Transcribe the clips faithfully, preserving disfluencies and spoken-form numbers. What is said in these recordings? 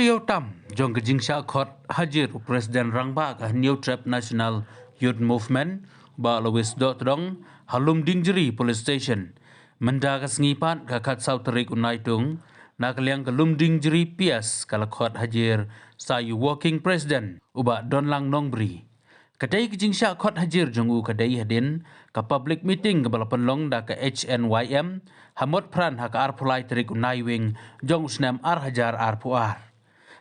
Ïoh tam jong ka jingshah khot hajir u President Rangbah ka Hynñiewtrep National Youth Movement, Bah Louis Dohtdong, ha Lumdiengjri Police Station. Mynta ka sngi pat ka khatsaw tarik u Naitung, na ka liang ka Lumdiengjri P S ka la khot hajir sa u Working President u Bah Donlang Nongbri. Ka dei ka jingshah khot hajir jong u ka dei hadien ka public meeting kaba la pynlong da ka H N Y M ha Motphran ha ka arphew lai tarik u Naiwieng jong u snem ar hajar arphew ar.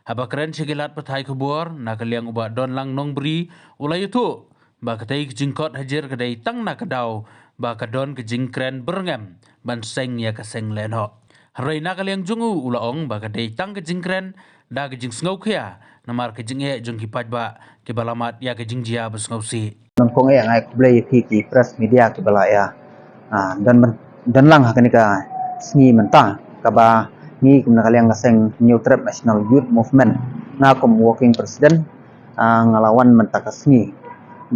Haba kren sha ki lad pathai khubor, na ka liang u Bah Donlang Nongbri u la ïathuh ba katei ka jingkhot hajir ka dei tang na ka daw ba ka don ka jingkren byrngem ban seng ïa ka seng lehnoh. Hynrei na ka liang jong u u la ong ba ka dei tang ka jingkren da ka jingsngewkhia namar ka jingeh jong ki paidbah kiba la mad ïa ka jingjia ba sngewsih. Nyngkong eh nga ai khublei ïa phi ki press media kiba la ïa, ah, don, don lang ha kane ka sngi mynta, kaba ngi kum na ka liang ka seng Hynñiewtrep National Youth Movement, nga kum Working President, ah, nga la wan mynta ka sngi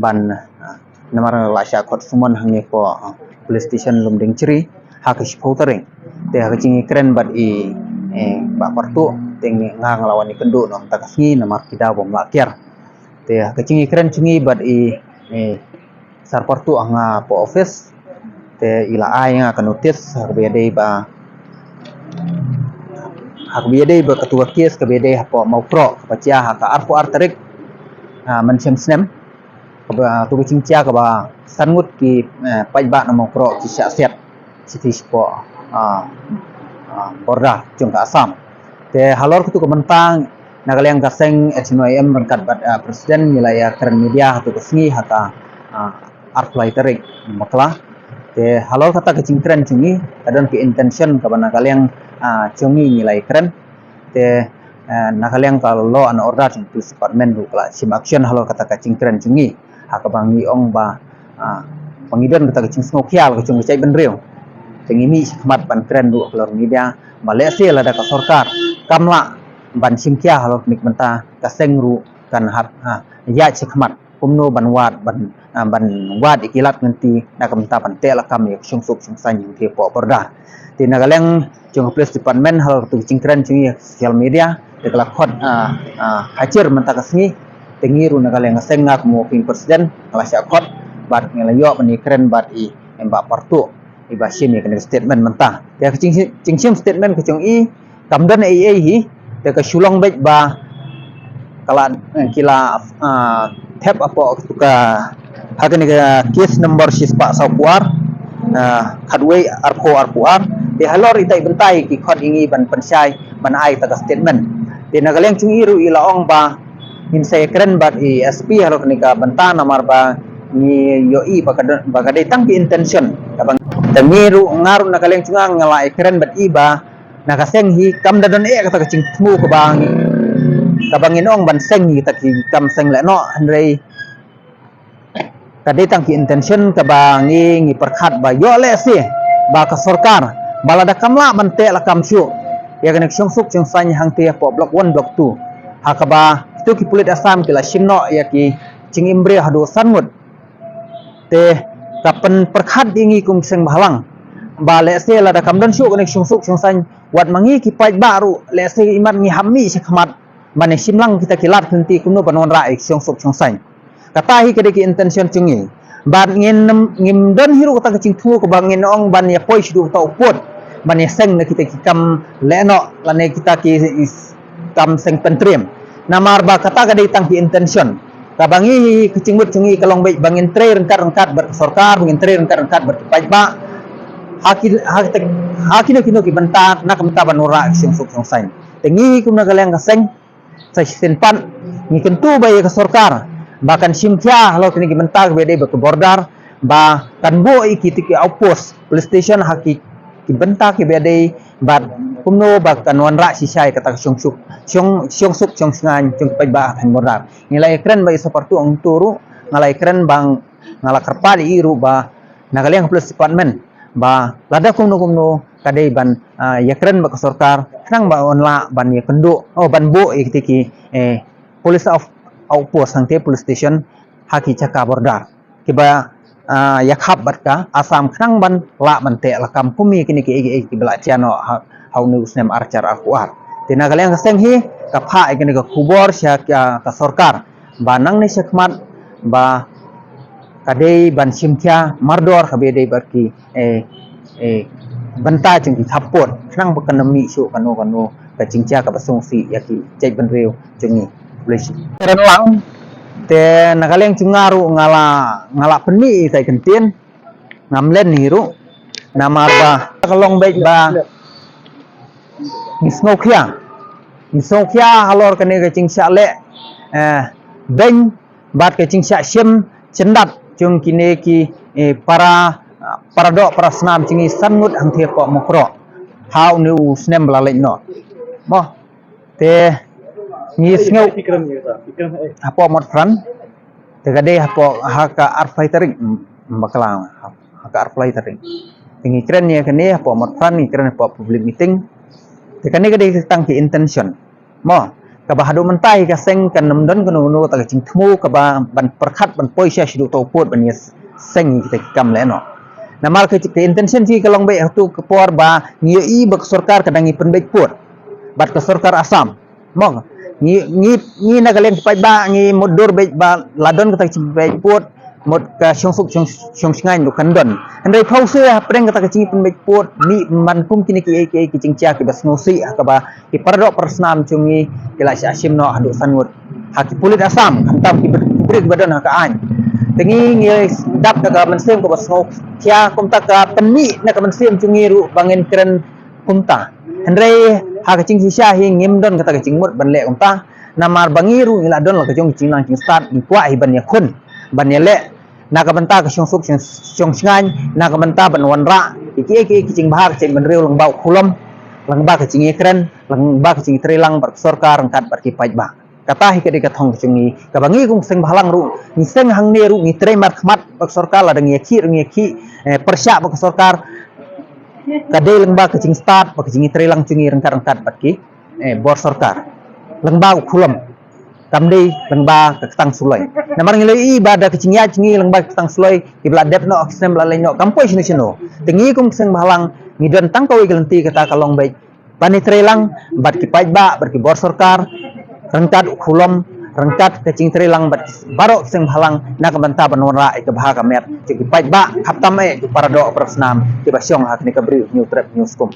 ban, ah, namar la shah khot summon hangne hapoh, ah, Police Station Lumdiengjri ha ka shiphew tarik. Te ha ka jingïakren bad i, eh, Bah Partuh, te nga, nga la wan ïakynduh noh mynta ka sngi namar ki daw bym lah kiar. Te ha ka jingïakren jong ngi bad i, eh, Sir Partuh ha nga hapoh office, te i la ai nga ka notice ha kaba ïadei ba, ha kaba ïadei ba katu ka case kaba ïadei hapoh Mawkroh kaba jia ha ka arphew ar tarik, ah, mynshem snem, kaba tu ka jingjia kaba san ngut ki, eh, paidbah na Mawkroh ki shah siat shithi shapoh, ah, ah, border jong ka Assam. Te halor katu ka bynta, na ka liang ka seng H N Y M ryngkat bad, ah, President ngi la ïakren media hatu ka sngi ha ka, ah, arphew lai tarik Bakla. Te halor kata ka jingkren jong ngi ka don ka intention kaba na ka liang, ah, jong ngi ngi la ïakren. Te, ah, na ka liang ka law and order jong Police Department ruh ka la shim action halor kata ka jingkren jong ngi ha kaba ngi ong ba, ah, ba ngi don kata ka jingsngewkhia ka jong ka jaitbynriew. Te ngi mih shakhmat ban kren ruh halor media ba lehse lada ka sorkar kam lah ban shim khia halor kane ka bynta, ka seng ruh kan hap, ah, ïaid shakhmat kumno ban wad ban, ah, ban wad ïa ki lad lynti na ka bynta ban teh lakam ïa ka shongsuk shongsaiñ hangtei hapoh border. Te na ka liang jong ka Police Department halor katu ka jingkren jong ngi ha social media, te ka la khot, ah, ah, hajir mynta ka sngi. Te ngi ruh na ka liang ka seng nga kum Working President nga la shah khot bad nga la ïoh ban ïakren bad i Bah Partuh iba shim ïa kane ka statement mynta. Te ka jing, jingshim statement ka jong i kam don ei ei hi, te ka shu long beit ba ka la, eh, ki la, ah, thep hapoh katu ka, ha kane ka case number shispah sawphew ar, ah, khatwei arphew arphew ar. Te halor ita i bynta i ki khot ïa ngi ban pynshai ban ai kata ka statement. Te na ka liang jong i ruh i la ong ba ngin sa ïakren bad i S P halor kane ka bynta namar ba ngi ïohi ba ka don, ba ka dei tang ki intention. Kaba te ngi ruh, nga ruh na ka liang jong nga nga la ïakren bad i ba na ka seng hi kam da don eh kata ka jingthmu kaba ngi, kaba ngin ong ban seng hi kata ki kam seng lehnoh, hynrei ka dei tang ki intention kaba ngi, ngi pyrkhat ba ïoh lehse ba ka sorkar ba lada kam lah ban teh lakam shuh ïa kane ka shongsuk shongsaiñ hangtei hapoh Block One, Block Two, ha kaba kitu ki pulit Assam ki la shim noh ïa ki jingim briew haduh san ngut. Te ka pynpyrkhat ïa ngi kum seng bhalang ba lehse lada kam don shuh kane ka shongsuk shongsaiñ, wat ma ngi ki paidbah ruh lehse imat ngi hap mih shakhmat ban ïa shim lang kita ki lad lynti kumno ban wanrah ïa ki shongsuk shongsaiñ. Kata hi ka dei ki intention jong ngi. Bad ngin, ngim don hi ruh kata ka jingthmu kaba ngin ong ban ïa poi shaduh kata u pud ban ïa seng na kita ki kam lehnoh lane kita ki kam seng pyntriem. Namar ba kata ka dei tang ki intention. Kaba ngi hi ka jingmut jong ngi ka long beit ba ngin trei ryngkat ryngkat bad ka sorkar, ba ngin trei ryngkat ryngkat bad ki paidbah. Ha ki, ha kita, ha kino kino ki bynta na ka bynta ban wanrah ki shongsuk shongsaiñ. Te ngi hi kum na ka liang ka seng, sa shisien pat ngi kyntu ba ïa ka sorkar ba kan shim khia halor kine ki bynta kiba dei bad ka border, ba kan buh ïa ki, ki outpost police station ha ki, ki bynta kiba dei bad kumno ba kan wanrah shisha ïa kata ka shongsuk, shong, shongsuk shongsaiñ jong ki paidbah ha border. Ngi la ïakren bad i Sir Partuh hangtu ruh, nga la ïakren ba nga la kyrpad ïa i ruh ba na ka liang ka police department ba lada kumno kumno ka dei ban, ah, ïakren bad ka sorkar khnang ba yn lah ban ïakynduh, oh, ban buh ïa kita ki, eh, police of, outpost hangtei police station ha ki jaka border kiba, ah, ïakhap bad ka Assam khnang ban lah ban teh lakam kum ïa kine kiei kiei kiba la jia noh ha, ha une u snem ar hajar arphew ar. Te na ka liang ka seng hi ka phah ïa kane ka khubor sha ka, ka sorkar ba nangne shakhmat ba ka dei ban shim khia mardor ka ba dei bad ki, eh, eh, bynta jong ki khappud khnang ba kan ym mih shuh kano kano ka jingjia kaba sngewsih ïa ki jaitbynriew jong ngi. Kren lang te na ka liang jong nga ruh nga la, nga la pynmih ïa ka ktien, ngam len hi ruh namar ba ka long beit ba ngi sngewkhia, ngi sngewkhia halor kane ka jingshah leh, eh, beiñ bad ka jingshah shim jyndat jong kine ki, eh, para, para doh para snam jong ngi san ngut hangtei hapoh Mukroh ha une u snem ba la leit noh. Mo, te ngi sngew hapoh Motphran, te ka dei hapoh ha ka arphew lai tarik, mm, bakla ha ka arphew lai tarik. Te ngi kren ïa kane hapoh Motphran, ngi kren hapoh public meeting. Te kane ka dei tang ki intention. Mo, kaba haduh mynta hi ka seng kan ym don kano kano kata ka jingthmu kaba ban pyrkhat ban poi sha shaduh tau pud ban ïa seng kita ki kam leh noh. Namar ka, ka intention jong ngi ka long beit ha tu ka por ba ngi ïohi ba ka sorkar ka dang ïa pynbeit pud bad ka sorkar Assam. Mo, ngi, ngi, ngi na ka liang ki paidbah ngi mutdur beit ba la don kata ka jingpynbeit pud, mut ka shongsuk shong, shongshngaiñ ruh kan don. Hynrei phewse hapdeng kata ka jingpynbeit pud, mih man kum kine ki, ki, ki jingjia kiba sngewsih ha kaba ki para doh para snam jong ngi ki la shah shim noh haduh san ngut ha ki pulit Assam, khamtam ki bri, ki bri kiba don ha ka aiñ. Te ngi, ngi dap da ka mynsiem kaba sngewkhia, kumta ka pynmih na ka mynsiem jong ngi ruh ba ngin kren kumta. Hynrei ha ka jingshisha hi ngim don kata ka jingmut ban leh kumta. Namar ba ngi ruh ngi la don la ka jong ka jingnang jingstad, ngi kwah hi ban ïakhun, ban ïaleh na ka bynta ka shongsuk shong, shongshngaiñ, na ka bynta ban wanrah ïa ki, ïa ki, ïa ki jingbha ka jaitbynriew lyngba u khulom, lyngba ka jingïakren, lyngba ka jingïatreilang bad ka sorkar ryngkat bad ki paidbah. Kata hi ka dei ka thong ka jong ngi kaba ngi kum seng bhalang ruh, ngi seng hangne ruh ngi trei markhmat bad ka sorkar, lada ngi ïakhih ruh ngi ïakhih, eh, pyrshah bad ka sorkar. Ka dei lyngba ka jingstad bad ka jingïatreilang jong ngi ryngkat ryngkat bad ki, eh, bor sorkar, lyngba u khulom, kam dei lyngba ka ktang suloi. Namar ngi la ïohi ba da ka jingïaid jong ngi lyngba ka ktang suloi, kiba la dep noh ha ki snem ba la leit noh kam poi shano shano. Te ngi kum seng bhalang ngi don tang kawei ka lynti, kata ka long beit ban ïatreilang bad ki paidbah bad ki bor sorkar ryngkat u khulom, ryngkat ka jingtreilang bad baroh seng bhalang na ka bynta ban wanrah ïa ka bha ka miat jong ki paidbah, khamtam eh ki para doh para snam kiba shong ha kane ka Bri u Hynñiewtrep Hynñiewskum.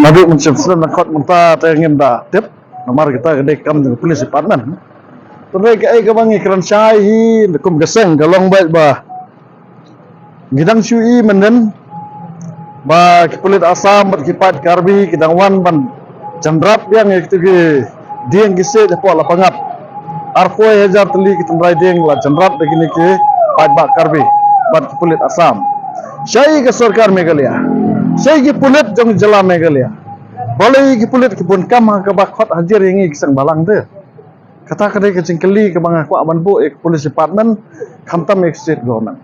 Naduh mynshem snem na khot mynta te ngim da tip namar kita ka dei kam jong ka police department. Tynrai kaei kaba ngi kren shai hi kum ka seng ka long beit ba ngi dang shu i mynnin ba ki pulit Assam bad ki paid Karbi ki dang wan ban jynrap biang ïa kitu ki dieng ki siej hapoh Lapangap. Arphew hajar tylli ki tynrai dieng la jynrap da kine ki paidbah Karbi bad ki pulit Assam. Shai ka sorkar Meghalaya, shai ki pulit jong jylla Meghalaya. Balei ki pulit ki bun kam ha kaba khot hajir ïa ngi ki seng bhalang te? Kata ka dei ka jingkylli kaba nga kwah ban buh ïa ka police department, khamtam ïa ka state government.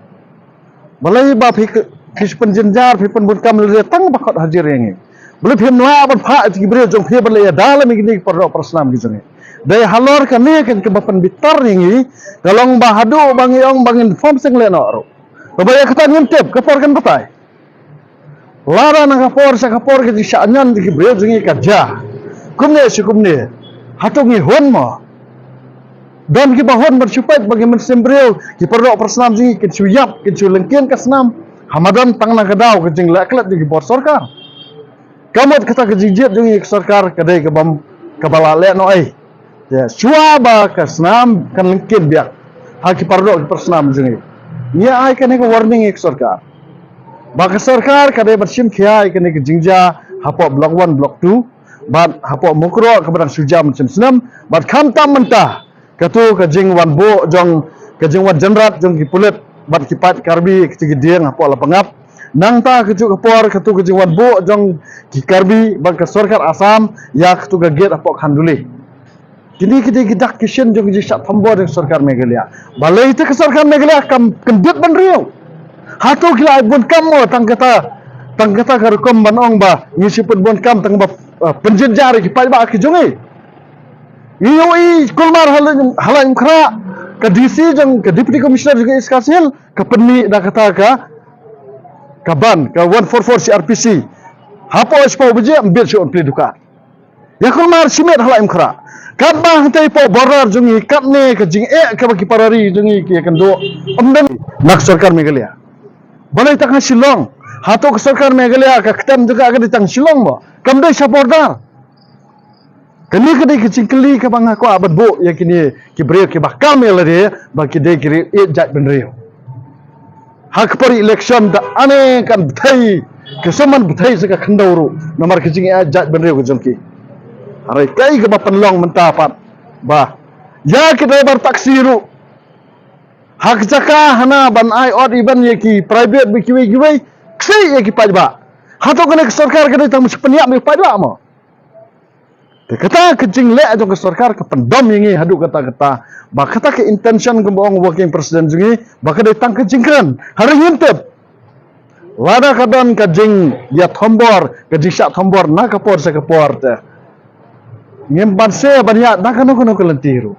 Balei ba phi, phi pynjynjar, phi pynbun kam lade tang ba khot hajir ïa ngi? Balei phim lah ban phah ïa ki briew jong phi ban leh ïada lem ïa kine ki para doh para snam ki jong ngi? Dei halor kane kan kaba pynbitar ïa ngi, ka long ba haduh ba ngi ong ba ngin form seng leh noh ruh. Ba ïa kata ngim tip ka por kan batai. Lada na ka por sha ka por ka jingshah ñion jong ki briew jong ngi ka jia kumne shi kumne, hato ngi hun mo? Don kiba hun ban shu peit ba ki mynsiem briew, ki para doh para snam jong ngi kin shu ïap, kin shu lyngkien ka snam. Hama don tang na ka daw ka jingleh klet jong ki bor sorkar. Ka mut kata ka jingjied jong ngi ka sorkar ka dei ka bym, kaba la leh noh ei. Te shuwa ba ka snam kan lyngkien biang ha ki para doh ki para snam jong ngi, ngi ai kane ka warning ïa ka sorkar ba ka sorkar ka dei ban shim khia ïa kane ka jingjia hapoh Block One, Block Two bad hapoh Mukroh kaba dang shu jia mynshem snem, bad khamtam mynta katu ka jingwan buh jong, ka jingwan jynrap jong ki pulit bad ki paid Karbi ïa katu ki dieng hapoh Lapangap. Nangta kajuh ka por katu ka jingwan buh jong ki Karbi bad ka sorkar Assam ïa katu ka gate hapoh Khanduli. Kine ki dei ki dak ki shin jong ka jingshah thombor jong ka sorkar Meghalaya. Balei te ka sorkar Meghalaya kam kyndit ban riew? Hato ki la ai bun kam mo tang kata, tang kata ka rukom ban ong ba ngi shu pynbun kam tang ba, eh, pynjynjar ïa ki paidbah ki jong ngi? Ngi ïohi kulmar ha Laitumkhrah, ka D C jong, ka Deputy Commissioner jong ka East Khasi Hills ka pynmih da kata ka, ka ban, ka one four four C R P C. Hapoh shiphew baje ym bit shuh ban plie dukan. Ïa kulmar shimet ha la im khra. Katba hangtei hapoh border jong ngi katne ka jingeh kaba ki para ri jong ngi ki ïakynduh. Ym don na ka sorkar Meghalaya. Balei tang ha Shillong? Hato ka sorkar Meghalaya ka ktem jong ka ka dei tang Shillong mo? Kam dei sha border. Kane ka dei ka jingkylli kaba nga kwah ban buh ïa kine ki briew kiba kam ïa lade ba ki dei ki riew ïeit jaitbynriew. Ha ka por election da ane kan bthei, ka shu man bthei sa ka khyndew ruh namar ka jingïeit jaitbynriew ka jong ki. Hynrei kaei kaba pynlong mynta pat ba ïa ki driver taxi ruh ha ka jaka hana ban ai odd even ïa ki private ba kiwei kiwei, ksai ïa ki paidbah. Hato kane ka sorkar ka dei tang ban pynïap ïa ki paidbah mo? Te kata ka jingleh jong ka sorkar ka pyndom ïa ngi haduh katta katta ba kata ka intention kaba ong working president jong ngi ba ka dei tang ka jingkren. Hynrei ngim tip lada ka don ka jingïathombor, ka jingshah thombor na ka por sha ka por te ngim banse ban ïaid na kano kano ka lynti ruh.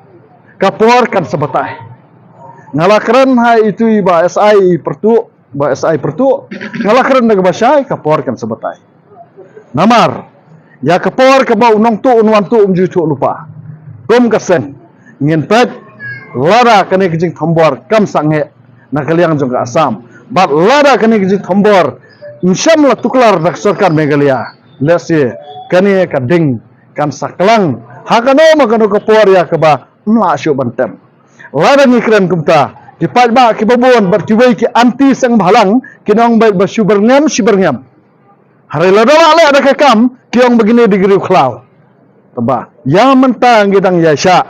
Ka por kan sa batai. Nga la kren ha itu i Bah S I Pyrtuh, Bah S I Pyrtuh. Nga la kren da kaba shai, ka por kan sa batai. Namar ïa ka por kaba u nongtuh u nongwantuh um ju ïathuh lypa. Kum ka seng ngin peit lada kane ka jingthombor kam sangeh na ka liang jong ka Assam bad lada kane ka jingthombor ym shym la tuklar da ka sorkar Meghalaya, lehse kane ka ding kan sa klang ha kano ma kano ka por ïa kaba ym lah shuh ban tem. Lada ngi kren kumta, ki paidbah kiba bun bad kiwei ki anti seng bhalang kin ong beit ba shu byrngem shu byrngem. Hynrei lada lah leh da ka kam ki ong ba kine dei ki riew khlaw. Te ba ïa mynta ngi dang ïaishah,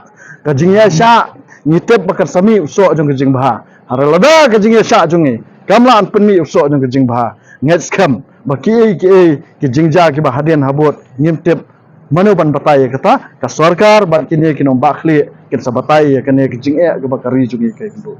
ka jingïaishah ngi tip ba kan sa mih u soh jong ka jingbha. Hynrei lada ka jingïaishah jong ngi kam lah ban pynmih u soh jong ka jingbha, ngeit skhem ba kiei kiei ki jingjia kiba hadien habud ngim tip mano ban batai ïa kata. Ka sorkar bad kine ki nongbah khlieh kin sa batai ïa kane ka jingeh kaba ka ri jong ngi ka ïakynduh.